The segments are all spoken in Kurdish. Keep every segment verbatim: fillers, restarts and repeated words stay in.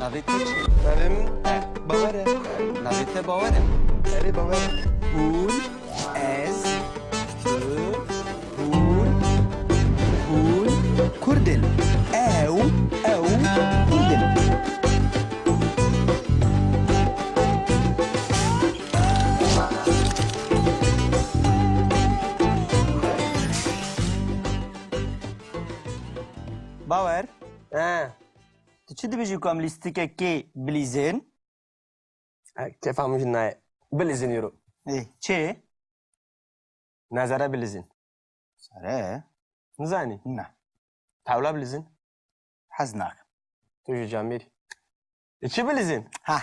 Navê te çi? Navê min Bawer e. Navê te Bawer e? Erê, Bawer e. Hûn, ez, tu, hûn, hûn Kurd in. Ew, ew Kurd in. Bawer. He. Tu çi dibêjî ku em lîstikekê bilîzin? E, kefa min jî nayê. Bilîzin îro. Ê, çi? Nezere bilîzin. Sere? Nizanî? Ne. Tawla bilîzin? Hez nakim. Tu jî camêrî. E, çi bilîzin? Ha.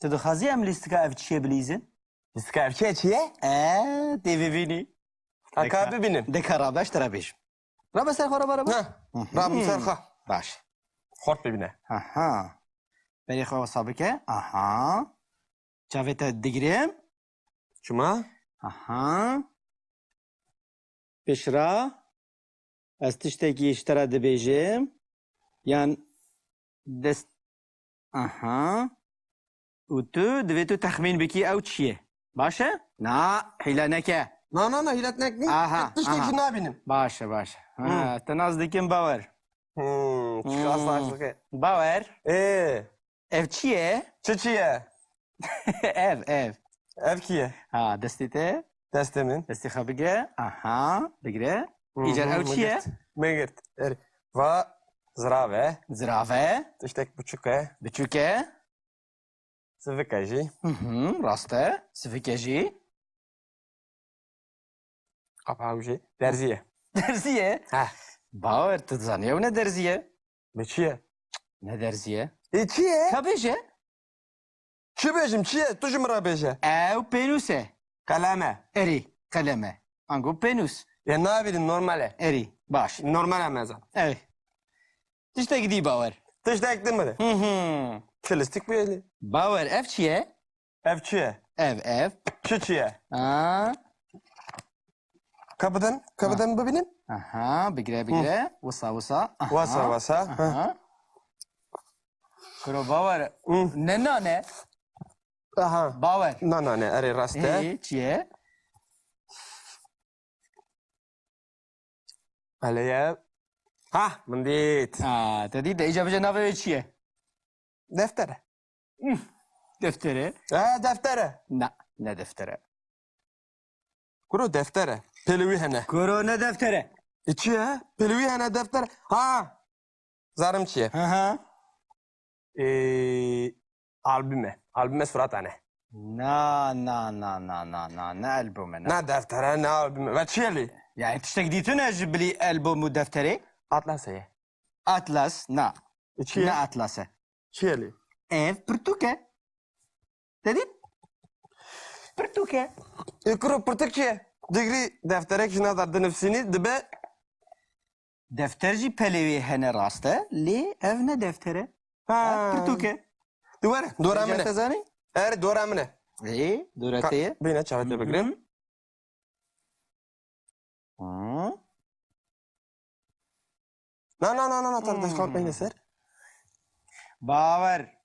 Tu dixwazî em lîstika ev çiyê bilîzin? Lîstika ev çiyê çi ye? E, tê bibînî. Ha, ka bibînim. Deka rabe, ez te re bêjim. Rabe ser xwe, rabe, rabe. Ha, rabim ser xwe. Baş. Xort bibîne. Aha. Berê xwe wisa bike. Aha. Çavê te digirim. Çima? Aha. Pişra. Ez tiştekî ji te re dibêjim. Yan dest... Aha. Û tu divê tu texmîn bikî ew çi ye. Baş e? Na, hîle neke. Na, na, na, hîlet nek nî. Aha, tiştek aha. Jî nabînim. Baş e, baş e. Ha, te nas dikim Bawer. Hmm, çi qas nas dike. Bawer. Ê. Ev çi ye? Çi çi ye? Ev, ev. Ev kî ye? Ha, destê te? Destê min. Destê xwe bigire. Aha, bigire. Hı hı. Îcar ew çi ye? Min girt. Min girt. Er, va zirav e. Zirav e. Tiştek biçûk e. Biçûk e. Sivik e jî. Hı hı, rast e. Sivik e jî. Qapa ew jî derzî ye. Derzî ye? Heh. Bawer, tu dizanî ew ne derzî ye? Bi çi ye? Ne derzî ye? Ê, çi ye? Ka bêje. Çi bêjim, çi ye? Tu ji min re bêje. Ew pênûs e. Qelem e. Erê, qelem e. Ango pênûs. Ê, nabînim, normal e. Erê, baş. Normal e mezan. Ew. Tiştek dî Bawer. Tiştek din bide. Hı hı. Çi lîstik bûye lê? Bawer, ev çi ye? Ev çi ye? Ev, ev. Çi çi ye? Ha. Ka bidin, ka bidin bibînim. Aha, bigire, bigire. Wisa, wisa. Aha. Wisa, wisa. Aha. Kuro Bawer. Hı. Ne nane? Aha. Bawer. Na nane, erê rast e. Ê, çi ye? Belê ye. Ha, min dît. Ha, te dît de îca bêje navê wê çi ye? Defter e. Üf, defter e? Ha, defter e. Na, ne defter e. Kuro defter e. Pêlê wî hene. Kuro ne defter e. E, çi ye? Pêlê wî hene defter. Ha! Zarim çi ye? Hı hı. Ê, album e. Album e surata ne. Na, na, na, na, na, na, ne album e, ne. Ne defter e, ne album e. Ve çi ye lê? Yani tiştek dîtin e ji bilî album û defterê? Atlas e. Atlas, na. E, çi ye? Ne atlas e. Çi ye lê? Ev pirtûk e. Te dît? Pirtûk e. E, kuro pirtûk çi ye? Digrî defterek ji nav de dinivsînî dibe. Defter jî pelê wê hene rast e, lê ev ne defter e. Ha. Ev pirtûk e. Di were, dora min e. Te zanî? Er, dora min e. Ê, dora te ye. Bîne, çavê te bigirim. Hı. Hı. Na, na, na, na, na, tar destkan peyne ser. Bawer.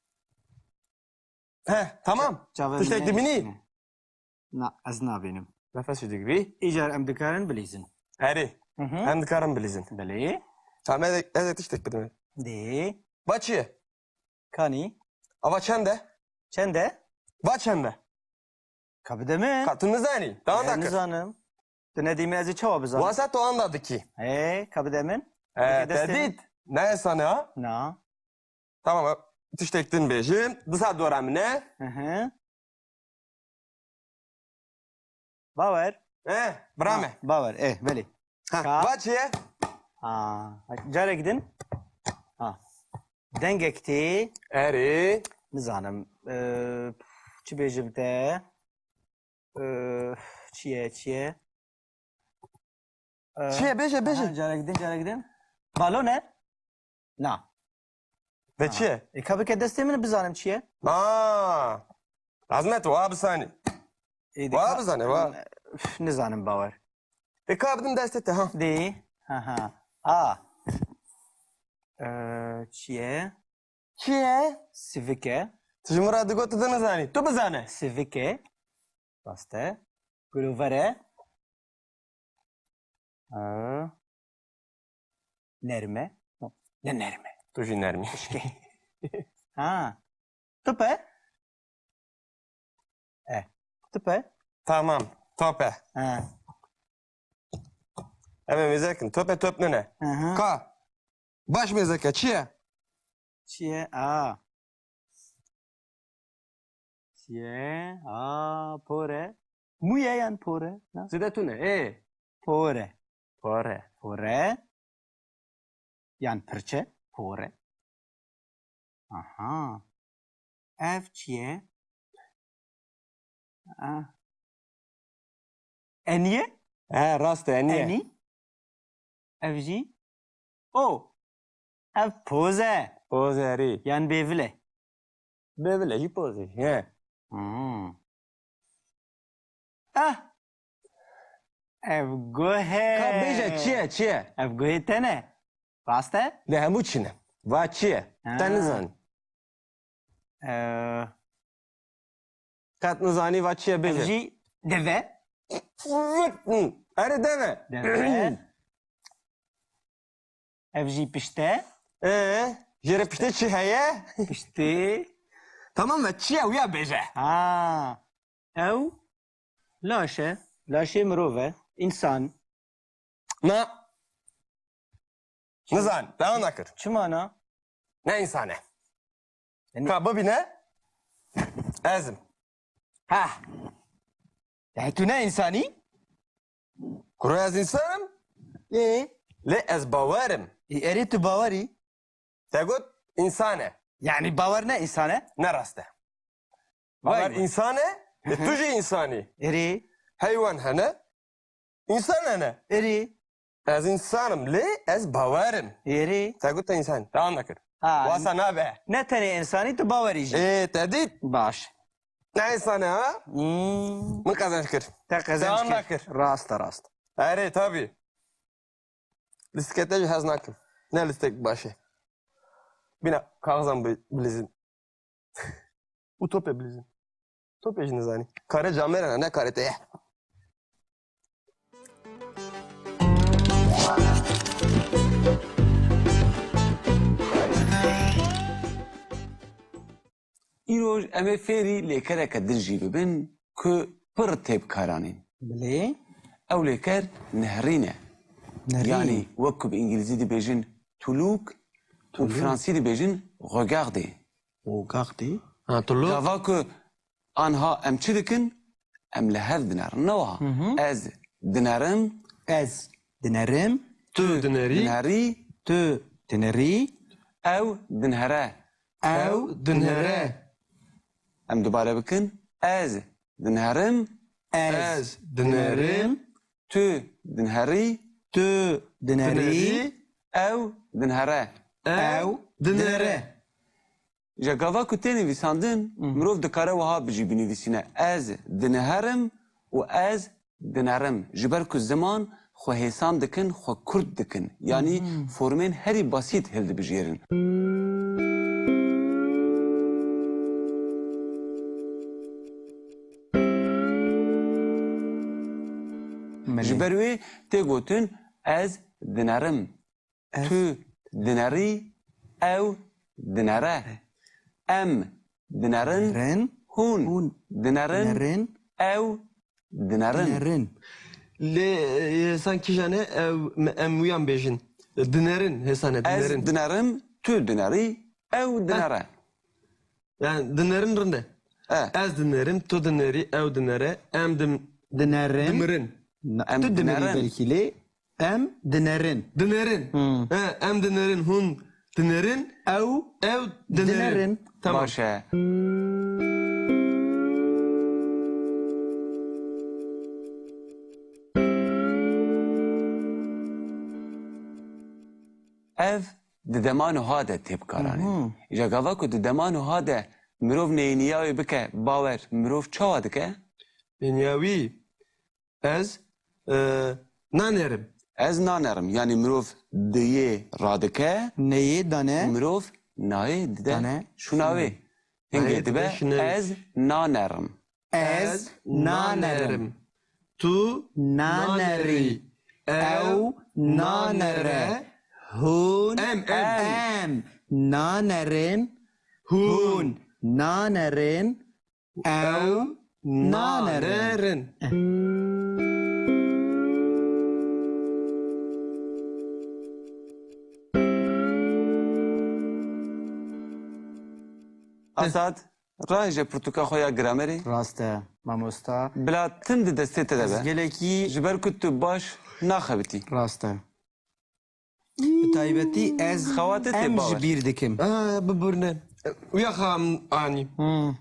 He, tamam. Çavê tiştek dibînî? Na, ez nabînim. Nefes jî digirî. Îcar em dikarin bilîzin. Erê. Hı hı. Em dikarin bilîzin. Belê. Tamam, ez, ez tiştek bidim. Dê. Va çi ye? Kanî. Ava çend e? Çend e? Va çend e? Ka bide min. Ka tu nizanî? Tamam, e, dakika. Nizanim. Tu nedî min, ez ê çawa bizanim? Wasa tu anda dikî. Ê, ka bide min. E, dike destê min. Te dît? Ne esane ha? Na. Tamam, tiştek din bêjim. Disa dora min e. Hı hı. Bawer. Eh, bira me. Bawer, eh, belê. Ha, ka- va çi ye? Ha, carek din. Ha. Dengek tê. Erê. Nizanim. Ee, çi bêjim te? Ee, çi ye, çi ye? Ee, çi ye? Bêje, bêje. Aha, carek din, carek din. Balon e? Na. Ve çi ye? E, ka bike destê min bizanim çi ye? Ha. Lazim e tu wa bisanî. Ê, wa bizane, wa. Üf, nizanim Bawer. Ê, ka bidim destê te, ha. Dê. Ha, ha. A. Ee, çi ye? Çi ye? Sivik e. Tu ji min re digot, tu dinizanî. Tu bizane. Sivik e. Rast e. Gulovere. Aa. Nerme. Ne nerme. Tu jî nermî. Pişke. Ha. Top e. E. Top e. Tamam. Top e. Ha. Em ê mêze kin. Top e, top nine. Aha. Ka. Baş mêze ke. Çi ye? Çi ye? A. Çi ye? A, por e. Mû ye yan por e? Na? Zêde tune. Ê. Por e. Por e. Por e. Yan pirçe. Por e. Aha. Ev çi ye? Ah. Enî ye? He, rast e, enî ye. Enî. Ev jî. O. Ev poz e. Poz e, erê. Yan bêvil e. Bêvil e jî poz e. He. Hmm. Ah. Ev guh e. Ka bêje çi ye, çi ye? Ev guhê te ne. Rast e? Lê hemû çi ne? Va çi ye? Ha. Te nizanî. Ee, Qet nizanî va çi ye, bêje. Ev jî deve. Erê, deve. Deve. Ev jî pişte. Ee, jê re piştê çi heye? Piştê. Tamam, ve çi ye, wîya bêje. Ha. Ew laş e. Laşê mirov e. Însan. Na. Nizan, devam nakir. Çima na? Ne însan e? Yani Ka bibîne, ez im. Ha. Yani tu ne însanî? Kuro, ez însan im. Ê? Lê ez bawer im. Ê, erê tu bawer î? Te got însan e. Yani bawer ne însan e? Ne rast e. Vay Bawer vay. Însan e, e, tu jî însanî. Erê. Heywan hene, însan hene. Erê. Ez însan im, lê ez bawer im. Erê. Te got te însan. Devam nakir. Ha, Wasa nabe. Ne tenê însanî, tu bawerî jî. Ê, te dît? Baş. Ne însan e, ha? Hmm. Min qezenc kir. Te qezenc Devam kir. Nakir. Rast e, rast. Erê, tabii. Lîstikê te jî hez nakim. Ne lîstek baş e. Bîna kaxizan bi-, bilîzin. Û topê bilîzin. Topê jî nizanî. Karê camêran e, ne karê te ye. Îroj em ê fêrî lêkereke din jî bibin ku pir tê bi kar anîn. Bilê. Ew lêker nehrîn e. Nehrîn. Yanî wek ku bi îngilîzî dibêjin to look û bi fransî dibêjin regarder. Regarder. Ha, to look. Gava ku anha em çi dikin? Em li hev dinerin. Ne wiha? Hı hı. Ez dinerim. Ez dinerim. Tu dinerî. Dinerî. Tu dinerî. Ew dinhere. Ew dinhere. Em dubare bikin. Ez dinerim. Ez dinerim. Tu dinherî. Tu dinerî. Ew dinhere. Ew dinere. Ji gava ku tê nivîsandin, Hı. mirov dikare wiha bi jî binivîsîne, ez diniherim û ez dinerim. Ji ber ku ziman xwe hêsan dikin, xwe kurt dikin. Yanî Hı. formên herî basît hildibijêrin. Belê. Ji ber wê tê gotin, ez dinerim. Ez Tu dinerî, ew dinere. Em dinerin, Rin. hûn Hûn. dinerin, Dinerin. ew dinerin. Dinerin. Lê, e, hêsan kîjan e, ew, me, em wiyan bêjin. Dinerin, hêsan e, Ez dinerin. dinerim, tu dinerî, ew dinere. Yani dinerin rind e. E. Ez dinerim, tu dinerî, ew dinere, em dim-, Dinerin. dimirin. Na, Em tu dinerî dinerin. belkî lê em dinerin. Dinerin. Hmm. He, em dinerin, hûn dinerin. Ew Ew dinerin. dinerin. Tamam. Baş e. Ev di dema nuha de tê bikaranîn. Mhm. Îja gava ku di dema nuha de mirov neyêniya wê bike bawer, mirov çawa dike? Neyêniya wî, ez, e, nanerim. Ez nanerim. Yanî mirov diyê radike. Neyê dane. Mirov nayê dide Tane. Şûna wê. Hingê Nayê dibe dide şûna wê. Ez nanerim. Ez nanerim. Tu nanerî. Ew nanere. Hûn Em, em. em nanerin. Hûn. Hûn nanerin. Ew nanerin. Esad, rahêje pirtûka xwe ya gramerê. Rast e, mamosta. Bila tim di destê te de Ez be. gelekî Ji ber ku tu baş naxebitî. Rast e. Bi taybetî ez Xewatê tê em bawer. ji bîr dikim. Aa, biburne. Uya xam anî. Hmm.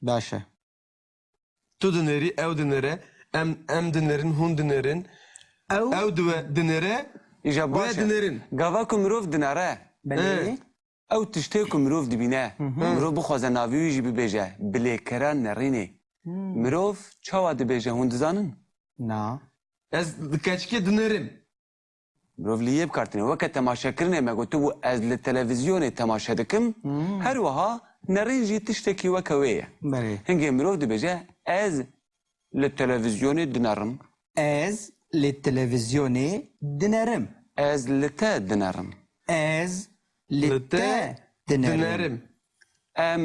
Baş e. Tu dinêrî, ew dinêre, em, em dinêrin, hûn dinêrin. Ew Ew diwe dinêre, Îja we baş e. dinêrin. Gava ku mirov dinere. Belê. Ew tiştê ku mirov dibîne, Hı hı. mirov bixwaze navê wî jî bibêje, bilêkera nerînê. Hmm. Mirov çawa dibêje hûn dizanin? Na. Ez di keçikê dinêrim. Mirov li yê bikartîne. Weke temaşekirinê me gotibû, ez li televîzyonê temaşe dikim. Hmm. Her wiha nerîn jî tiştekî weke wê ye. Belê. Hingê mirov dibêje, ez li televîzyonê dinerim. Ez li televîzyonê dinerim. Ez li te dinerim. Ez li Li te te dinerim. dinerim. Em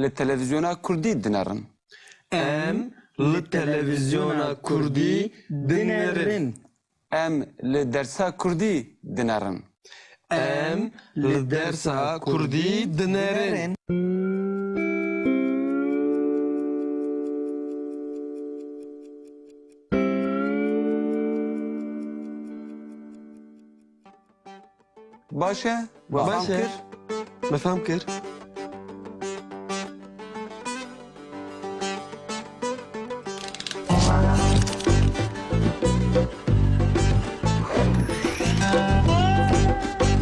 li televîzyona kurdî dinerin. Em li televîzyona kurdî dinerin. Em li dersa kurdî dinerin. Em li dersa kurdî dinerin. Baş e, we Baş fam e. kir. Me fam kir.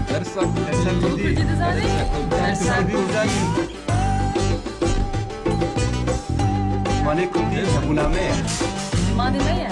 Dersa Kurdî. Dersa Kurdî. Dersa Kurdî. Zimanê Kurdî hebûna me ye. Zimanê me ye.